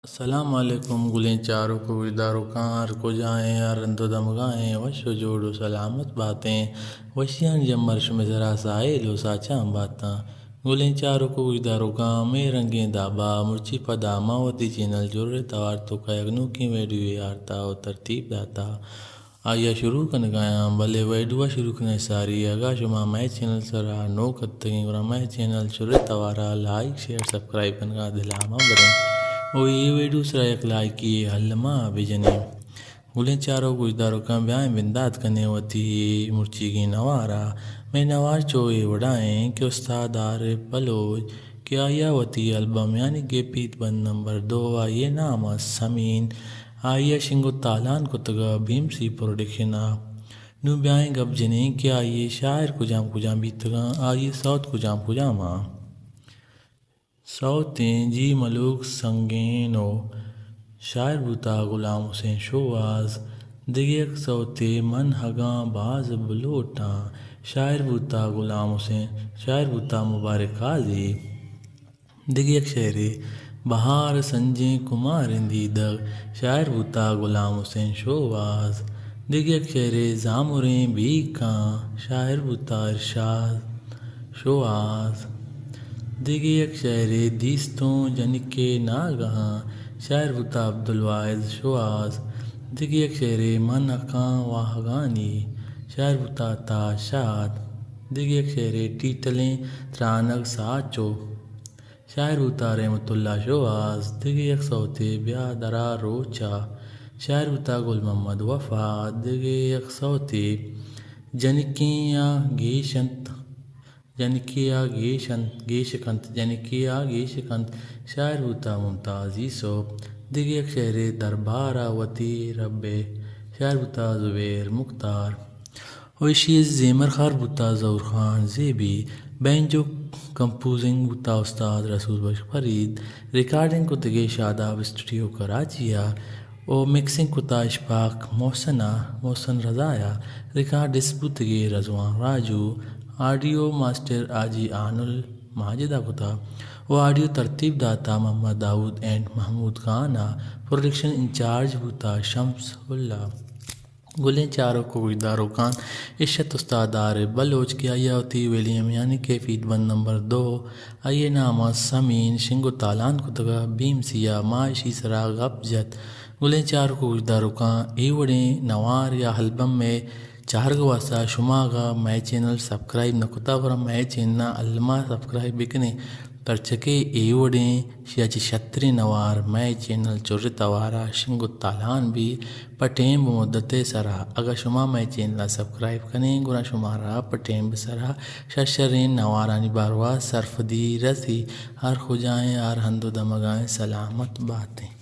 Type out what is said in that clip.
السلام علیکم گلیں چاروک و گوشداروکاں، ہر کجا ایں، ہر رند و دمگا ایں، وش و جوڑ و سلامت باتیں۔ وشیانی جمبر شمے سرا ساہیل و ساچان باتاں۔ گلیں چاروک و گوشداروکاں، مے رنگیں دابا مرچی پدا ما وتی چینل چرے توار توکا یک نوکیں ویڈیوے آرتا و ترتیب داتا۔ آئیا شروع کنگایاں، بلے ویڈیوا شروع کنگ ساری اگاں شما مئے چینل سرا نوک اتگیں گڑا مئے چینل چرے توارا لائک، شیئر، سبسکرائب کنگا دلا مہ بریں و اے ویڈیو سرا یک لائکے الما بجنیں۔ گلیں چاروک و گوشداروکاں، بیائیں بندات کنیں وتی مرچیگیں نوارا۔ مئے نوار چو اے وڑا ایں کہ استاد عارف بلوچ کہ آئیا وتی البم یعنی کہ پیت بند نمبر دو، آئیے نام ءَ سمین، آئیا شنگ و تالان کتگ ءَ بی ایم سی پروڈکشن ءَ۔ نوں بیائیں گپ جنیں کہ آئی ءِ شاعر کجام کجام بیتگاں، آئی ءِ سوت کجام کجام آں۔ سوتیں جی ملوک سنگین و شاعر بوتا غلام حسین شوہاز۔ دگہ یک سوتے من اگاں باز بلوٹاں، شاعر بوتا غلام حسین، شاعر بوتا مبارک قاضی۔ دگہ یک شعرے بہار سنجیں کماریں دیدگ، شاعر بوتا غلام حسین شوہاز۔ دگہ یک شعرے زامریں بیکاں، شاعر بوتا ارشاد شوہاز۔ دگہ یک شعرے دیستوں جنکے ناگہاں، شاعر بوتا عبدالواحد شوہاز۔ دگہ یک شعرے من اکاں واہگانی، شاعر بوتا عطا شاد۔ دگہ یک شعرے ٹیٹلیں ترانگ ساچو، شاعر بوتا رحمت اللہ شوہاز۔ دگہ یک سوتے بیا درا روچا، شاعر بوتا گل محمد وفا۔ دگہ یک سوتے جنکیں آ گیش انت، جنکے آ گیش انت، گیش کنت، جنکے آ گیش کنت، شاعر بوتا ممتاز یوسف۔ دگہ یک شعرے دربارا وتی ربے، شاعر بوتا زبیر مختار۔ و ایشی ءِ زیمرخوار بوتا ظہور خان زیبی، بینجو کمپوزنگ بوتا استاد رسول بخش فرید، ریکارڈنگ کتگے شاداب اسٹوڈیو کراچی ءَ و مکسنگ کتا اشفاق محسن ءَ، محسن رضا ءَ، ریکارڈسٹ بوتگے رضوان راجو، آڈیو ماسٹر حاجی آنل ماجد ءَ کتا و آڈیو ترتیب داتا محمد داؤد اینڈ محمود خان ءَ، پروڈکشن انچارج بوتا شمس اللہ۔ گلیں چاروک و گوشداروکاں، اش ات استاد عارف بلوچ کہ آئی ءَ وتی ویلیم یعنی کہ پیت بند نمبر دو، آئی ءِ نام ءَ سمین، شنگ و تالان کتگ ءَ بی ایم سی ءَ۔ ما اشی سرا گپ جت۔ گلیں چاروک و گوشداروکاں، اے وڑیں نوار یا البم ءِ چارگ ءِ واستہ شما اگاں مئے چینل سبسکرائب نہ کتا گڑا مئے چینل ءَ الما سبسکرائب بکنیں، پرچکہ اے وڑیں شیا چہ شتریں نوار مئے چینل چرے توارا شنگ و تالان بی پہ ٹیم و مدت ءِ سرا۔ اگاں شما مئے چینل ءَ سبسکرائب کنیں گڑا شمارا پہ ٹیم ءِ سرا شر شریں نوارانی باروا سرپدی رسی۔ ہر کجائیں، ہر ہند و دمگائیں، سلامت باتیں۔